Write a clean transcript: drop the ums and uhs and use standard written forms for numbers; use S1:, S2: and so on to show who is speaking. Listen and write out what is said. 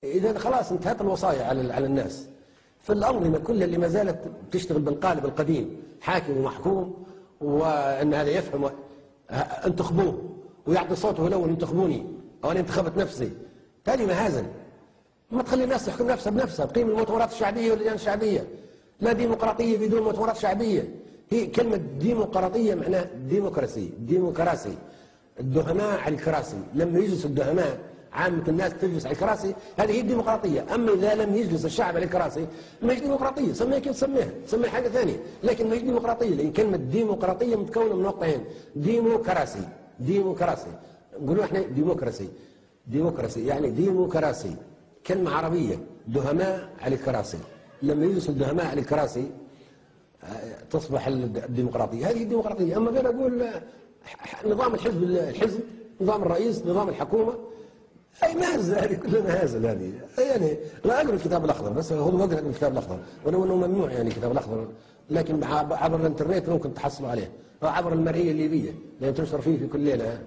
S1: إذا خلاص انتهت الوصايا على الناس. فالأنظمة كلها اللي ما زالت تشتغل بالقالب القديم، حاكم ومحكوم، وأن هذا يفهم انتخبوه ويعطي صوته الأول، انتخبوني أو أنا انتخبت نفسي، هذه مهازل. ما تخلي الناس تحكم نفسها بنفسها، تقيم المؤتمرات الشعبية واللجان الشعبية. لا ديمقراطية بدون مؤتمرات شعبية. هي كلمة ديمقراطية معناها democracy، democracy، الدهماء على الكراسي. لما يجلس الدهماء، عامة الناس تجلس على الكراسي، هذه هي الديمقراطية. أما إذا لم يجلس الشعب على الكراسي ما هي ديمقراطية، سميها كيف تسميها، سميها حاجة ثانية، لكن ما هي ديمقراطية، لأن كلمة ديمقراطية متكونة من نقطتين، democracy، democracy، نقولوا احنا democracy، democracy يعني democracy، كلمة عربية، دهماء على الكراسي. لما يجلس الدهماء على الكراسي تصبح الديمقراطية، هذه الديمقراطية. أما غير أقول نظام الحزب، الحزب، نظام الرئيس، نظام الحكومة، أي مهزل، هذه كلها مهازل هذه. يعني لا أقرأ الكتاب الأخضر، بس هو وقت الكتاب الأخضر، ولو أنه ممنوع يعني الكتاب الأخضر، لكن عبر الإنترنت ممكن تحصلوا عليه، أو عبر المرئية الليبية لأن تنشر فيه في كل ليلة.